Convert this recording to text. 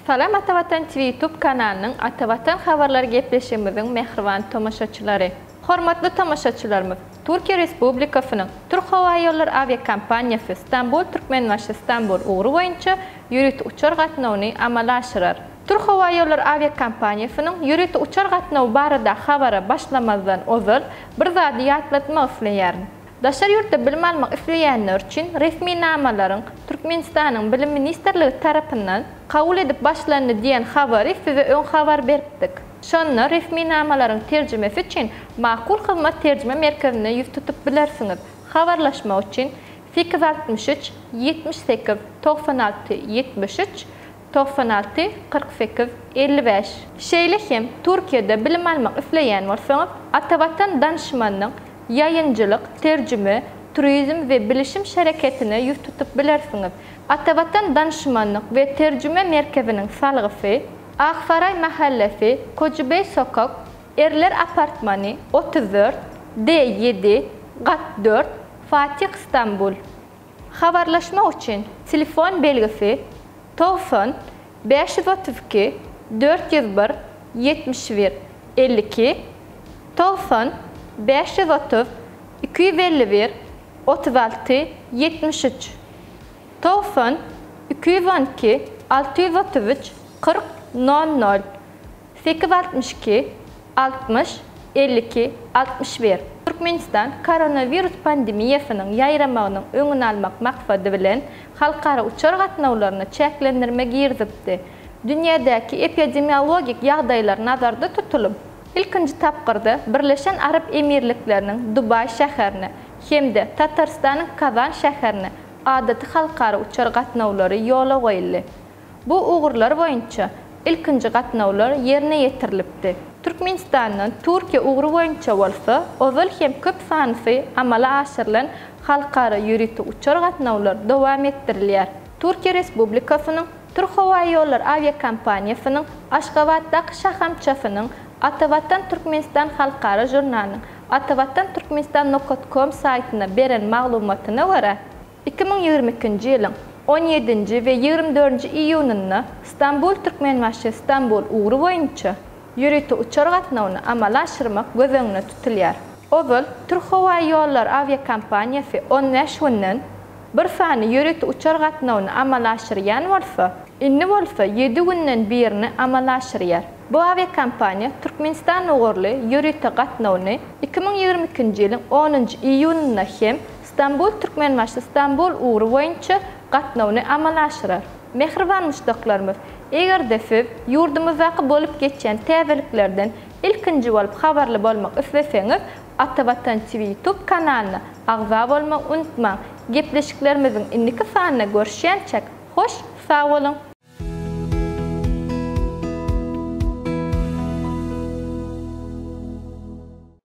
Salam Atavatan TV YouTube kanalynyň Atavatan habarlar gepleşigimiziň mähriban tomaşaçylary. Hormatly tomaşaçylarymyz, Türkiýe Respublikasynyň Türkhowaýollary awiakompaniýasy Stambul-Türkmenbaşy-Stambul ugry boýunça ýörite uçar gatnawyny amala aşyrar. Türkhowaýollary awiakompaniýasynyň ýörite uçar gatnawy barada habara başlamazdan ozal bir zady ýatlatmak isleýärin. Daşary ýurtda bilim almak isleýänler üçin resminamalaryň Türkmenistanyň Bilim ministrligi tarapyndan kabul edip başlandy diýen habary size öň habar beripdik. Şonda resminamalaryň terjimesi üçin Makul Hyzmat terjime merkezine ýüz tutup bilersiňiz. Habarlaşmak üçin 863 78 96 73 96 48 55. Şeýle hem Türkiýede bilim almak isleýän bolsaňyz, Atavatan danyşmanyň ýaýynjylyk, terjime, turizm we bilişim şereketine ýüz tutup bilersiňiz. Atavatan danyşmanlyk we terjime merkeziniň salgysy, Aksaraý mähellesi, Kojubeý sokak, Erler apartmany, 34, D ýedi, gat dört, Fatih, Stambul. Habarlaşmak üçin telefon belgisi, 90 532 401 71 52, 90 530 251 36 73, 90 212 633 40 00. 862 60 52 61. Türkmenistan koronawirus pandemiýasynyň ýaýramagynyň öňüni almak maksady bilen halkara uçar gatnawlaryna çäklendirme girizipdi. Dünýädäki epidemiologik ýagdaýlar nazarda tutulyp, ilkinji tapgyrda Birleşen Arap Emirlikleriniň Dubaý şäherine hem-de Tatarystanyň Kazan şäherine adaty halkara uçar gatnawlary ýola goýuldy. Bu ugurlar boýunça ilkinji gatnawlar ýerine ýetirilipdi. Türkmenistandan Türkiýe ugry boýunça bolsa ozal hem köp sanlysy amala aşyrylan halkara ýörite uçar gatnawlar dowam etdirilýär. Türkiýe Respublikasynyň Türkhowaýollary awiakompaniýasynyň Aşgabatdaky şahamçasynyň Atavatan Türkmenistan halkara žurnalynyň Atavatan Türkmenistan nokat kom saýtynda beren maglumatyna görä, 2022-nji ýylyň on ýedinji we 24-nji iýunynda Stambul-Türkmenbaşy-Stambul ugry boýunça ýörite uçar gatnawyny amala aşyrmak göz öňünde tutulýar. Ozal Türkhowaýollary awiakompaniýasy 15 günden bir sany ýörite uçar gatnawyny amala aşyrýan bolsa, indi bolsa ýedi günden birini amala aşyrýar. Bu awiakompaniýa Türkmenistan ugurly ýörite gatnawyny 2022-nji ýylyň onunjy iýunynda hem Stambul-Türkmenbaşy-Stambul ugry boýunça gatnawyny amala aşyrar. Mähriban muşdaklarymyz, eger-de siz ýurdumyzdaky bolup geçýän täzeliklerden ilkinji bolup habarly bolmak isleseňiz, Atavatan TV YouTube kanalyna agza bolmagy unutmaň! Gepleşiklerimiziň indiki sanynda görüşýänçäk, hoş sag boluň!